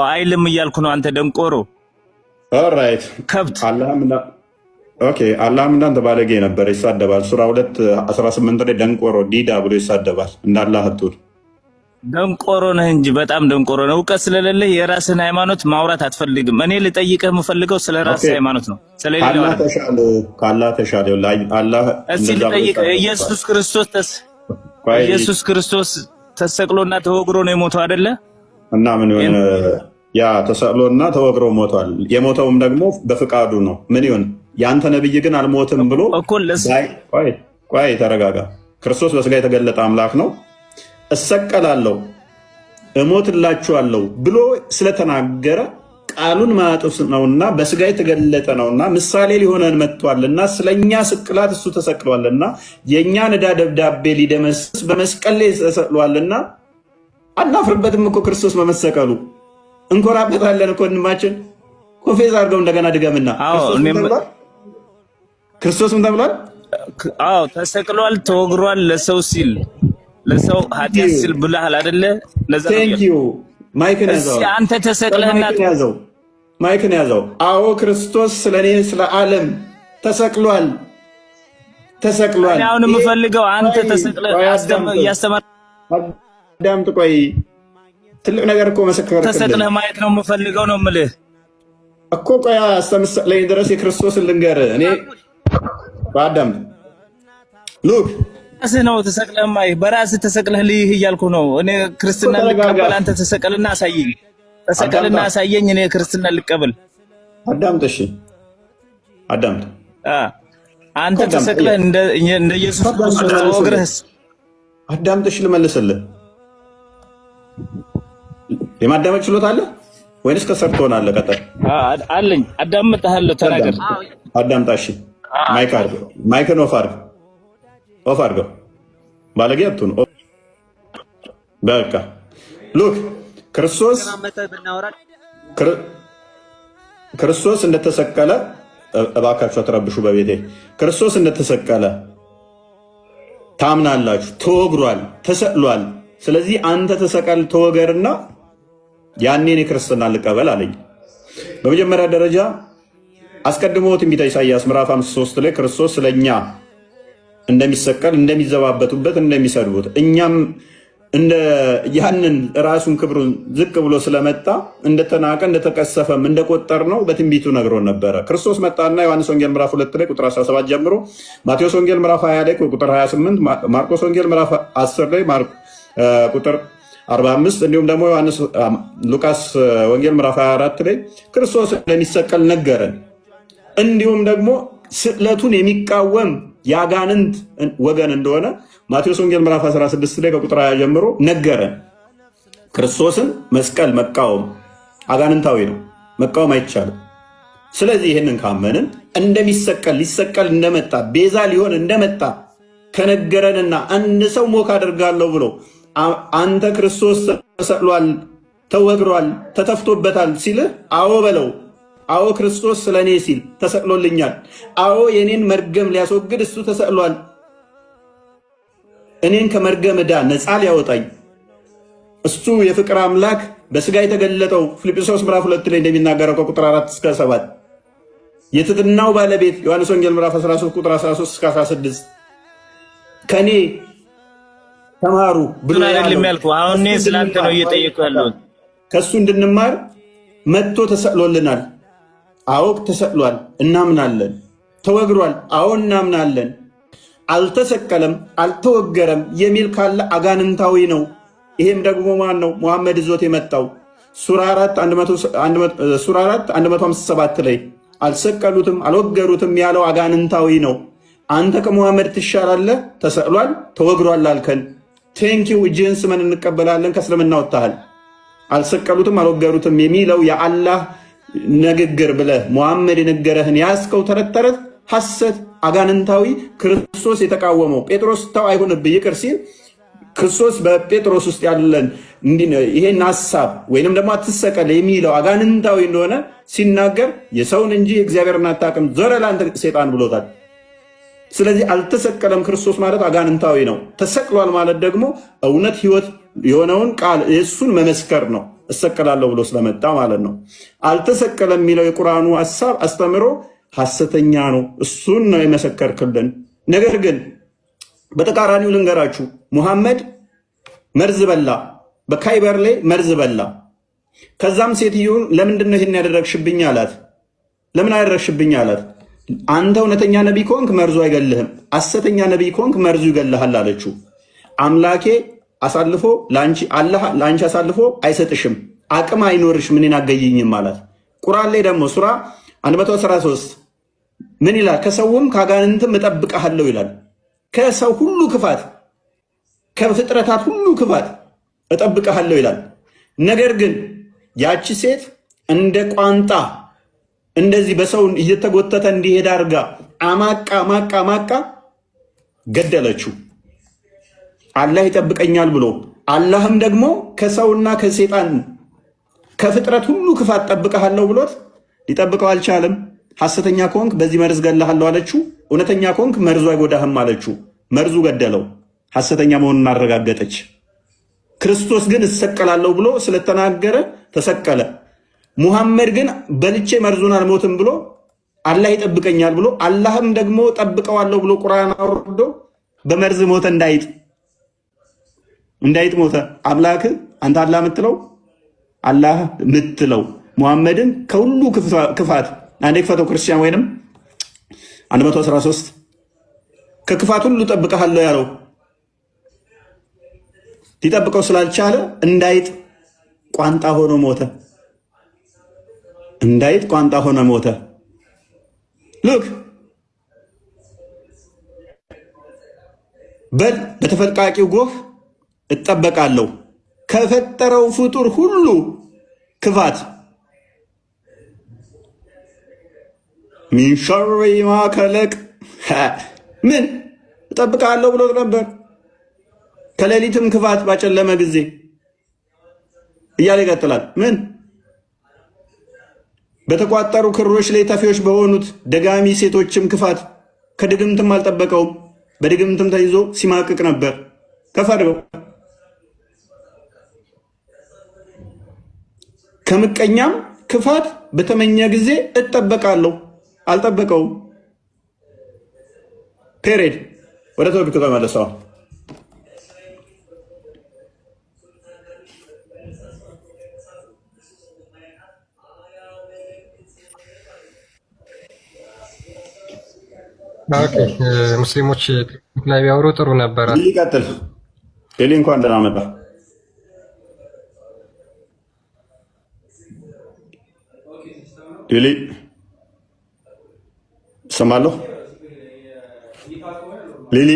አይልም እያልኩ ነው። አንተ ደንቆሮ Alright። ከብት። Okay፣ አላህም እንዳንተ ባለጌ ነበር፣ ይሳደባል። ሱራ 2:18 ላይ ደንቆሮ ዲዳ ብሎ ይሳደባል። እንዳላህ አትሁን። ደንቆሮ ነህ እንጂ፣ በጣም ደንቆሮ ነህ። እውቀት ስለሌለህ የራስህን ሃይማኖት ማውራት አትፈልግም። እኔ ልጠይቅህ የምፈልገው ስለ ራስህ ሃይማኖት ነው፣ ስለሌላው ከአላህ አይደለም። ተሻለ፣ ከአላህ ተሻለ። አላህ እስቲ እንደዛ ብሎ ልጠይቅህ፣ ይሳደባል። ቆይ። ኢየሱስ ክርስቶስ ተሰቅሎና ተወግሮ ነው የሞተው አይደለ? እና ምን ይሁን? ያ ተሰቅሎና ተወግሮ ሞቷል። የሞተውም ደግሞ በፍቃዱ ነው። ምን ይሁን? የአንተ ነብይ ግን አልሞትም ብሎ እኮ ቆይ ቆይ፣ ተረጋጋ። ክርስቶስ በስጋ የተገለጠ አምላክ ነው። እሰቀላለሁ እሞትላችኋለሁ ብሎ ስለተናገረ ቃሉን ማያጥፍ ነውና፣ በስጋ የተገለጠ ነውና፣ ምሳሌ ሊሆነን መጥቷልና፣ ስለኛ ስቅላት እሱ ተሰቅሏልና፣ የእኛን ዕዳ ደብዳቤ ሊደመስስ በመስቀል ላይ ተሰቅሏልና አናፍርበትም እኮ ክርስቶስ በመሰቀሉ፣ እንኮራበታለን እኮ ወንድማችን። Confess አድርገው እንደገና ድገምና። ክርስቶስ ምን ተብሏል? ክርስቶስ ምን ተብሏል? አዎ፣ ተሰቅሏል፣ ተወግሯል ለሰው ሲል፣ ለሰው ኃጢአት ሲል ብለሃል አይደለ? ለዛ ነው። Thank you። Mic ን ያዘው። እስኪ አንተ ተሰቅለህና Mic ን ያዘው። Mic ን ያዘው። አዎ፣ ክርስቶስ ስለ እኔ ስለ ዓለም ተሰቅሏል፣ ተሰቅሏል። እኔ አሁን የምፈልገው አንተ ተሰቅለህ እያስተማር አዳምጥ። ቆይ፣ ትልቅ ነገር እኮ መሰከርክልኝ። ተሰቅለህ ማየት ነው የምፈልገው ነው የምልህ። እኮ። ቆይ፣ እስከምትሰቅለኝ ድረስ የክርስቶስን ልንገርህ። እኔ አዳምጥ። Look። ራስህ ነው ተሰቅለህ ማየህ፣ በራስህ ተሰቅለህ ልይህ እያልኩ ነው። እኔ ክርስትና ልቀበል፣ አንተ ተሰቀልና አሳየኝ። ተሰቀልና አሳየኝ፣ እኔ ክርስትና ልቀበል። አዳምጥ። እሺ አዳምጥ። አንተ ተሰቅለህ እንደ ኢየሱስ ክርስቶስ ተወግረህስ? አዳምጥ። እሺ ልመልስልህ። የማዳመጥ ችሎታ አለ ወይንስ ከሰር ትሆናለህ? ቀጠል። አለኝ፣ አዳምጥሃለሁ። ተናገር። አዳምጣ። እሺ mic አድርገው፣ mic ን off አድርገው፣ off አድርገው። ባለጌ አትሁን። በቃ look፣ ክርስቶስ እንደተሰቀለ፣ እባካችሁ አትረብሹ በቤቴ። ክርስቶስ እንደተሰቀለ ታምናላችሁ። ተወግሯል፣ ተሰቅሏል። ስለዚህ አንተ ተሰቀል ተወገርና ያኔ እኔ ክርስትና ልቀበል አለኝ። በመጀመሪያ ደረጃ አስቀድሞ ትንቢተ ኢሳይያስ ምዕራፍ 53 ላይ ክርስቶስ ስለኛ እንደሚሰቀል፣ እንደሚዘባበቱበት፣ እንደሚሰድቡት፣ እኛም ያንን ራሱን ክብሩን ዝቅ ብሎ ስለመጣ እንደተናቀ እንደተቀሰፈም እንደቆጠር ነው በትንቢቱ ነግሮን ነበረ። ክርስቶስ መጣና ዮሐንስ ወንጌል ምዕራፍ 2 ላይ ቁጥር 17 ጀምሮ፣ ማቴዎስ ወንጌል ምዕራፍ 20 ላይ ቁጥር 28፣ ማርቆስ ወንጌል ምዕራፍ 10 ላይ ቁጥር 45፣ እንዲሁም ደግሞ ዮሐንስ ሉቃስ ወንጌል ምዕራፍ 24 ላይ ክርስቶስ እንደሚሰቀል ነገረን። እንዲሁም ደግሞ ስቅለቱን የሚቃወም የአጋንንት ወገን እንደሆነ ማቴዎስ ወንጌል ምዕራፍ 16 ላይ ከቁጥር 20 ጀምሮ ነገረን። ክርስቶስን መስቀል መቃወም አጋንንታዊ ነው፣ መቃወም አይቻልም። ስለዚህ ይህንን ካመንን እንደሚሰቀል፣ ሊሰቀል እንደመጣ፣ ቤዛ ሊሆን እንደመጣ ከነገረንና አንድ ሰው mock አደርጋለሁ ብሎ አንተ ክርስቶስ ተሰቅሏል፣ ተወግሯል፣ ተተፍቶበታል ሲልህ አዎ በለው። አዎ፣ ክርስቶስ ስለ እኔ ሲል ተሰቅሎልኛል። አዎ፣ የኔን መርገም ሊያስወግድ እሱ ተሰቅሏል። እኔን ከመርገም ዕዳ ነፃ ሊያወጣኝ እሱ የፍቅር አምላክ በስጋ የተገለጠው፣ ፊልጵስዩስ ምዕራፍ 2 ላይ እንደሚናገረው ከቁጥር 4 እስከ 7፣ የትህትናው ባለቤት፣ ዮሐንስ ወንጌል ምዕራፍ 13 ቁጥር 13 እስከ 16 ከኔ ተማሩ ብሎ አይደለም ያልኩህ። አሁን እኔ ስላንተ ነው እየጠየኩ ያለሁት። ከእሱ እንድንማር መጥቶ ተሰቅሎልናል። አዎ ተሰቅሏል፣ እናምናለን። ተወግሯል፣ አዎ እናምናለን። አልተሰቀለም፣ አልተወገረም የሚል ካለ አጋንንታዊ ነው። ይሄም ደግሞ ማን ነው? ሙሐመድ ይዞት የመጣው ሱራ 4 157 ላይ አልሰቀሉትም፣ አልወገሩትም ያለው አጋንንታዊ ነው። አንተ ከሙሐመድ ትሻላለህ፣ ተሰቅሏል፣ ተወግሯል አልከን። Thank you፣ እጅህን ስመን እንቀበላለን፣ ከእስልምና ወጥተሃል። አልሰቀሉትም፣ አልወገሩትም የሚለው የአላህ ንግግር ብለህ ሙሐመድ የነገረህን ያዝከው ተረት ተረት፣ ሐሰት፣ አጋንንታዊ፣ ክርስቶስ የተቃወመው፣ ጴጥሮስ ተው አይሁንብህ ይቅር ሲል ክርስቶስ በጴጥሮስ ውስጥ ያለን ይሄን ሀሳብ ወይንም ደግሞ አትሰቀል የሚለው አጋንንታዊ እንደሆነ ሲናገር የሰውን እንጂ እግዚአብሔርን አታውቅም፣ ዞር ለአንተ ሴጣን ብሎታል። ስለዚህ አልተሰቀለም ክርስቶስ ማለት አጋንንታዊ ነው። ተሰቅሏል ማለት ደግሞ እውነት ሕይወት የሆነውን ቃል የእሱን መመስከር ነው። እሰቀላለሁ ብሎ ስለመጣ ማለት ነው። አልተሰቀለም የሚለው የቁርአኑ ሀሳብ አስተምሮ ሐሰተኛ ነው። እሱን ነው የመሰከርክልን። ነገር ግን በተቃራኒው ልንገራችሁ፣ ሙሐመድ መርዝ በላ፣ በካይበር ላይ መርዝ በላ። ከዛም ሴትዮን ለምንድን ነው ይህን ያደረግሽብኝ አላት። ለምን አደረግሽብኝ አላት። አንተ እውነተኛ ነቢይ ከሆንክ መርዙ አይገልህም፣ ሐሰተኛ ነቢይ ከሆንክ መርዙ ይገልሃል አለችው። አምላኬ አሳልፎ አላህ ለአንቺ አሳልፎ አይሰጥሽም፣ አቅም አይኖርሽም፣ እኔን አገይኝም አላት። ቁርአን ላይ ደግሞ ሱራ 113 ምን ይላል? ከሰውም ከአጋንንትም እጠብቅሃለሁ ይላል። ከሰው ሁሉ ክፋት፣ ከፍጥረታት ሁሉ ክፋት እጠብቅሃለሁ ይላል። ነገር ግን ያቺ ሴት እንደ ቋንጣ እንደዚህ በሰው እየተጎተተ እንዲሄድ አድርጋ አማቃ አማቃ አማቃ ገደለችው። አላህ ይጠብቀኛል ብሎ አላህም ደግሞ ከሰውና ከሴጣን ከፍጥረት ሁሉ ክፋት ጠብቀሃለሁ ብሎት ሊጠብቀው አልቻለም። ሐሰተኛ ከሆንክ በዚህ መርዝ ገለሃለሁ አለችው። እውነተኛ ከሆንክ መርዙ አይጎዳህም አለችው። መርዙ ገደለው። ሐሰተኛ መሆኑን አረጋገጠች። ክርስቶስ ግን እሰቀላለሁ ብሎ ስለተናገረ ተሰቀለ። ሙሐመድ ግን በልቼ መርዙን አልሞትም ብሎ አላህ ይጠብቀኛል ብሎ አላህም ደግሞ ጠብቀዋለሁ ብሎ ቁርአን አውርዶ በመርዝ ሞተ። እንዳይጥ እንዳይጥ ሞተ። አምላክ አንተ አላህ የምትለው አላህ ምትለው ሙሐመድን ከሁሉ ክፋት አንዴ ክፈተው ክርስቲያን ወይንም 113 ከክፋት ሁሉ ጠብቀሃለሁ ያለው ሊጠብቀው ስላልቻለ እንዳይጥ ቋንጣ ሆኖ ሞተ። እንዳይጥ ቋንጣ ሆነ ሞተ። Look፣ በል በተፈልቃቂው ጎህ እጠበቃለሁ ከፈጠረው ፍጡር ሁሉ ክፋት من شر ما خلق ምን እጠብቃለሁ ብሎት ነበር። ከሌሊትም ክፋት ባጨለመ ጊዜ እያለ ይቀጥላል። ምን በተቋጠሩ ክሮች ላይ ተፊዎች በሆኑት ደጋሚ ሴቶችም ክፋት ከድግምትም አልጠበቀውም። በድግምትም ተይዞ ሲማቅቅ ነበር። ከፍ አድርገው። ከምቀኛም ክፋት በተመኘ ጊዜ እጠበቃለሁ። አልጠበቀውም። Period። ወደ topic ተመለሰዋል። Okay፣ ሙስሊሞች ላይ ቢያወሩ ጥሩ ነበረ። ይቀጥል። ሌሊ እንኳን ደህና መጣ። ሌሊ እሰማለሁ። ሊሊ